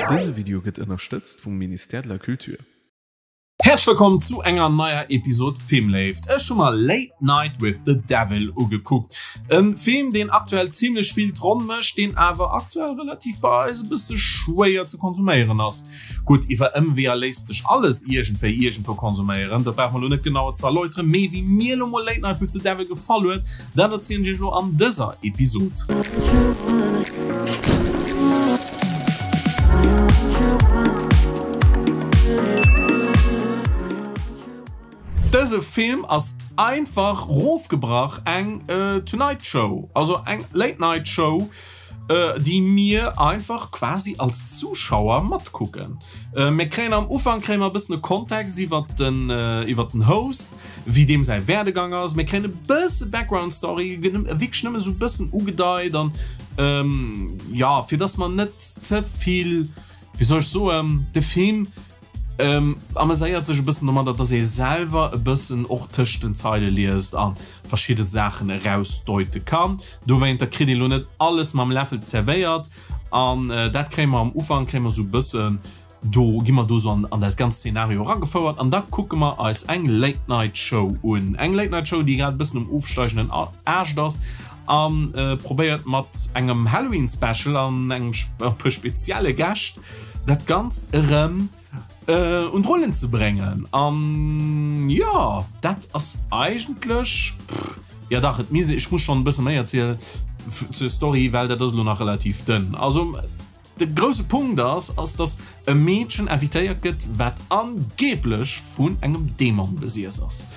Dëse Video gëtt ënnerstëtzt vum Ministère de la Culture. Häerzlech wëllkomm zu enger neier Episod Filmléift. Ech hu mer Late Night with the Devil ugekuckt. En Film deen aktuell zimlech vill d'Ronn mécht, deen awer aktuell relativ bei eis e bësse schwéier ze konsuméieren ass. Gutt, iwwer Ëmweeër léisst sech alles iergendwéi iergendwou konsuméieren, dat brauche mer elo net genauer ze erläuteren. Mee wéi mir elo mol Late Night with the Devil gefall huet, dat erzielen ech iech elo an dëser Episod. Dëse Film ass einfach rofgebrach eng Tonight Show, also eng Late Night Show, déi mir einfach quasi als Zuschauer matkucken. Mir kréien am Ufank kréie mer e bëssen e Kontext iwwert den iwwert den Host, wéi deem säi Werdegang ass. Mir kréien e bësse Background Story, wierklech nëmme sou e bëssen ugedeit an jo, fir dass mer net ze vill, wéi soll ech soen, de Film Ameséiert sech e bëssen domadder, dass ee selwer e bëssen och tëscht den Zeile liest a verschidde Saachen erausdeute kann. Dowéinter kritt ee lo net alles mam Läffel zerwéiert an dat kréie mer am Ufank kréie mer sou e bëssen, do gi mer do sou an dat ganzt Szenario eragefouert an da kucke mer eis eng Late Night Show un. Eng Late Night Show, déi grad e bëssen um ofsteigenden Aascht ass a probéiert mat engem Halloween Special an engem e puer spezielle Gäscht, dat Ganzt erëm un d'Rullen ze bréngen. An jo, dat ass eigentlech, jo dach, et misst, ech muss schonn e bësse méi erzielen zur Story, well dat ass elo nach relativ dënn. Also de grousse Punkt ass, ass dass e Meedchen invitéiert gëtt, wat angeblech vun engem Dämon besiess ass.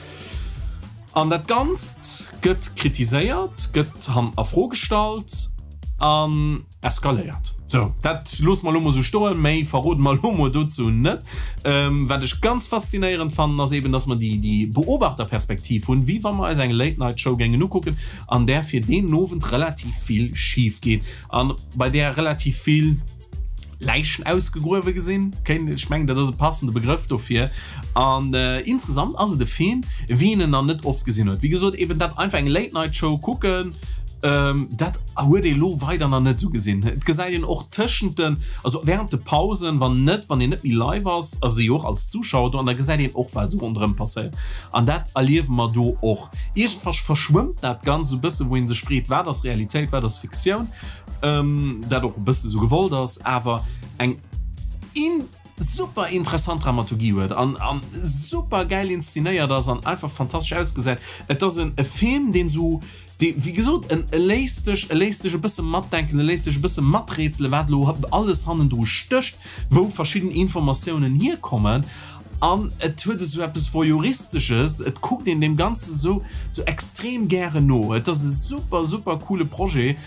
An dat Ganzt gëtt kritiséiert, gëtt han a Fro gestallt an. Eskaléiert. Sou, dat loosse mer elo mol sou stoen, méi verrode mer elo mol dozou net. Wat ech ganz faszinéierend fannen, ass eben, dass mer déi, déi Beobachterperspektiv hunn, wéi wa mer eis eng Late-Night-Show géingen ukucken, an där fir deen Owend relativ vill schif geet an bei där relativ vill Läichen ausgegruewe gesinn, kéint, ech mengen, dat ass e passende Begrëff dofir. An insgesamt ass et e Film, wéi een en nach net oft gesinn huet. Wéi gesot, eben dat einfach eng Late-Night-Show kucken, Dat huet ee lo weider nach net esou gesinn. Et gesäit een och tëschent den, also während de Pausen, wann net, wann een net méi live ass, ass ee jo och als Zuschauer do an da gesäit een och wat esou ronderëm passéiert. An dat erliewe mer do och. Iergendwann verschwëmmt dat Ganzt esou e bësse wou ee sech freet, wat ass Realitéit, wat ass Fiktioun, dat och e bësse esou gewollt ass, awer eng in. Super interessant Dramaturgie huet an an super gäil inszenéiert ass an einfach fantastesch ausgesäit. Et ass en e Film deen sou dee wéi gesot en e léisst dech e léisst dech e bësse matdenken, e léisst dech e bësse maträtselen wat elo alles hannendru stécht, wou verschidden Informatiounen hierkommen an et huet esou eppes Voyeuristesches, et kuckt een deem Ganze sou sou extrem gären no. Et ass e super super coole Projet.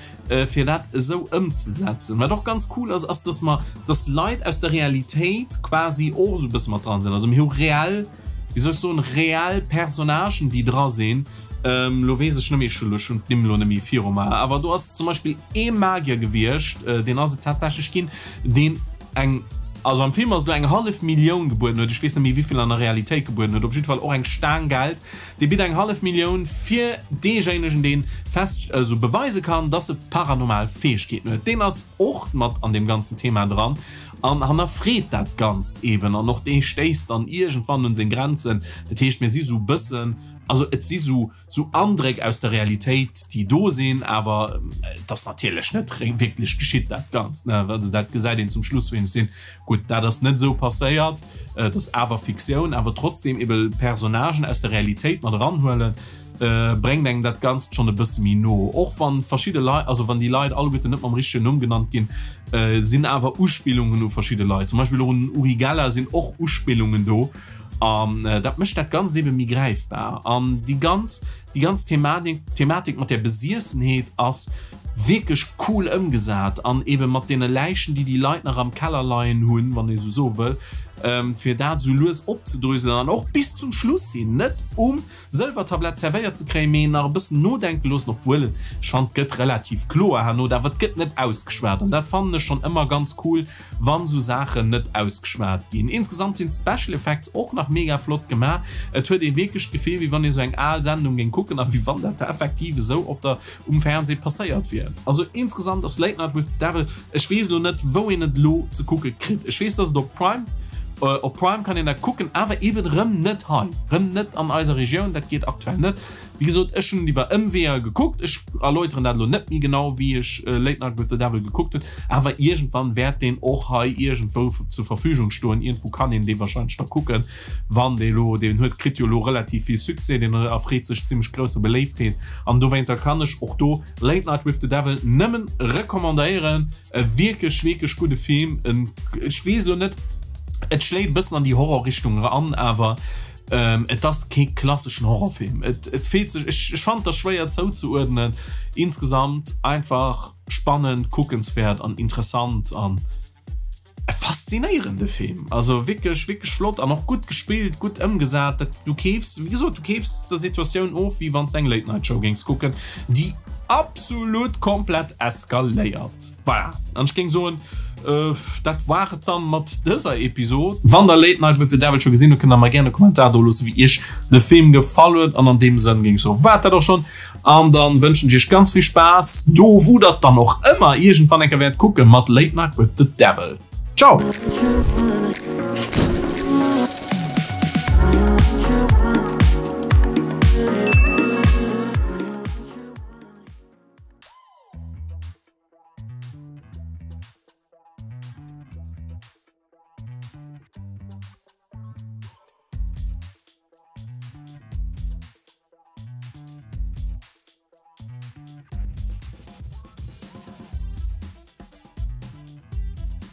fir dat esou ëmzesetzen. Wat och ganz cool ass, ass dass mer, dass Leit aus der Realitéit quasi och esou e bësse mat dran sinn. Also mir hu reell, wéi soll ech soen, reell Personnagen, déi dra sinn. Elo weess ech net méi, ech hunn elo d'Nimm elo net méi viru mer, awer do ass zum Beispill ee Magier gewiescht, deen ass et tatsächlech ginn, deen eng, also am Film ass et elo eng hallef Millioun gebueden huet, ech weess net méi wéi vill an der Realitéit gebueden huet, op jiddwer Fall och eng Staang Geld. Dee bitt eng hallef Millioun fir deejéinegen deen fest, also beweise kann, dass e paranormal Fäegkeeten huet. Deen ass och mat an deem ganzen Thema dran an hannerfreet dat Ganzt eben an och dee stéisst dann iergendwann un seng Grenzen. Dat heescht mir si sou bëssen, also et si sou sou Andréck aus der Realitéit déi do sinn, awer et ass natierlech net wierklech geschitt dat Ganzt, ne. Also dat gesäit een zum Schluss wéineg sinn. Gutt, dat ass net esou passéiert, et ass awer Fiktioun, awer trotzdem ebe Personnagen aus der Realitéit mat eranhuelen, bréngt engem dat Ganzt schonn e bësse méi no. Och wann verschidde Leit, also wann déi Leit alleguerten net mam richtegen Numm genannt ginn, sinn awer Uspillungen u verschidde Leit, zum Beispill och un den Uri Geller sinn och Uspillungen do an dat mécht dat Ganzt ebe méi gräifbar an déi ganz Déi ganz Thematik mat der Besiessenheet ass wierklech cool ëmgesat an eben mat deene Läichen, déi déi Leit nach am Keller leien hunn, wann ee sou soe wëll. fir dat esou lues opzedröselen an och bis zum Schluss hin net um Sëlwertablett zerwéiert ze kréien, mee nach e bëssen nodenke loossen, obwuel et, ech fannen, et gëtt relativ kloer herno, awer et gëtt net ausgeschwat an dat fannen ech schonn ëmmer ganz cool, wann esou Saachen net ausgeschwat ginn. Insgesamt sinn d'Special Effects och nach mega flott gemaach, et huet ee wierklech d'Gefill, wéi wann ee sou eng al Sendung géing kucken a wéi wann dat effektiv esou op der um Fernseh passéiert wier. Also insgesamt ass Late Night with the Devil, ech weess elo net wou een et elo ze kucke kritt, ech weess dass et op Prime, op Prime kann een dat kucken, awer eben rëm net hei, rëm net an eiser Regioun, dat geet aktuell net. Wéi gesot, ech hunn et iwwer Ëmweeër gekuckt, ech erläuteren dat elo net méi genau wéi ech Late Night with the Devil gekuckt hunn, awer iergendwann wäert deen och hei iergendwou zur Verfügung stoen, iergendwou kann een dee wahrscheinlech da kucken. Wann dee lo, deen huet, kritt jo lo relativ vill Succès, deen erfreet sech zimmlech grousser Beléiftheet an dowéinter kann ech och do Late Night with the Devil nëmmen recommandéieren. E wierklech, wierklech gudde Film. En, ech weess lo net, et schléit e bëssen an déi Horror-Richtung eran, awer et ass kee klasseschen Horrorfilm. Et, et fillt sech, ech, ech fannen et ass schwéier zouzeuerdnen. Insgesamt einfach spannend, kuckenswäert an interessant an. E faszinéierende Film, also wierklech wierklech flott an och gutt gespillt, gutt ëmgesat. Dat du keefs, wéi gesot, du keefs der Situatioun of, wéi wann s de eng Late Night Show géings kucken, déi absolut komplett eskaléiert. Voilà, an ech géing soen, dat war et dann mat dëser Episod. Wann der Late Night with the Devil scho gesinn hutt, kënnt der mer gären e Kommentar do loossen, wéi iech de Film gefall huet. An an deem Sënn géing ech soen, war et dat och schonn. An dann wënschen ech iech ganz vill Spaass do wou der dann och ëmmer iergendwann eng Kéier wäert kucken mat Late Night with the Devil. Ciao!